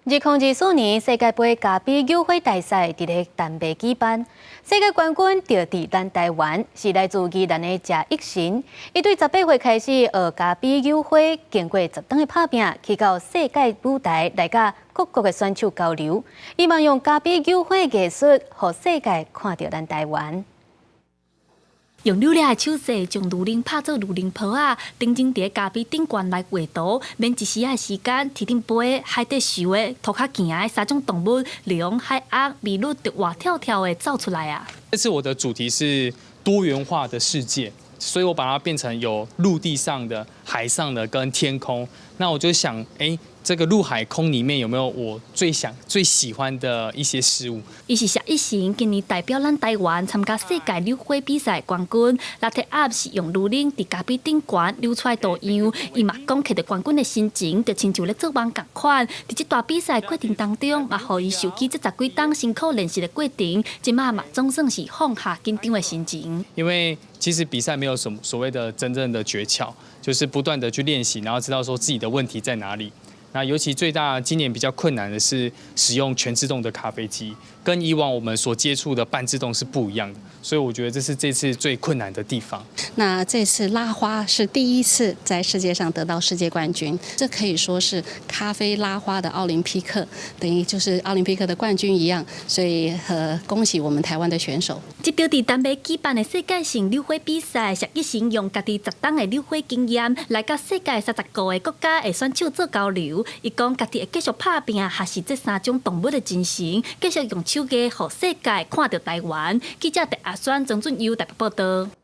2024年世界盃咖啡扭花大賽佇咧丹麥舉辦，世界冠軍就佇咱台灣，是來自宜蘭的謝益神。伊對18歲開始學咖啡扭花，經過10冬的拍拚，去到世界舞台來佮各國的選手交流，希望用咖啡扭花藝術，予世界看著咱台灣。用扭掠的手勢，將牛奶拍做牛奶泡仔，定睛佇咖啡頂懸來畫圖，免一時仔的時間，天頂飛、海底游的、塗跤行的三種動物，龍、海鱷、麋鹿，就活跳跳的走出來啊！這次我的主題是多元化的世界，所以我把它變成有陸地上的、海上的跟天空。那我就想，欸，這個陸海空裡面有沒有我最想、最喜歡的一些事物？伊是謝一成，今年代表咱台灣參加世界扭花比賽冠軍。Latte art 是用牛奶佇咖啡頂懸扭出來圖樣。伊嘛講，摕著冠軍的心情，就親像咧做夢仝款。佇這段比賽過程當中，嘛予伊受起這十幾冬辛苦練習的過程，這馬嘛總算是放下緊張的心情。因為其實比賽沒有什麼所謂的真正的訣竅，就是不斷的去練習，然後知道說自己的問題在哪裡。那尤其最大今年比較困難的是使用全自動的咖啡機，跟以往我們所接觸的半自動是不一樣的，所以我覺得這是這次最困難的地方。那這次拉花是第一次在世界上得到世界冠軍，這可以說是咖啡拉花的奧林匹克，等於就是奧林匹克的冠軍一樣，所以恭喜我們台灣的選手。這場佇丹麥舉辦的世界性扭花比賽，謝一成用家己10冬的扭花經驗，來佮世界30個國家的選手做交流。伊講，家己會繼續拍拚，學習這三種動物的精神，繼續用手藝，予世界看著台灣。記者鄭阿宣、曾俊優台北報導。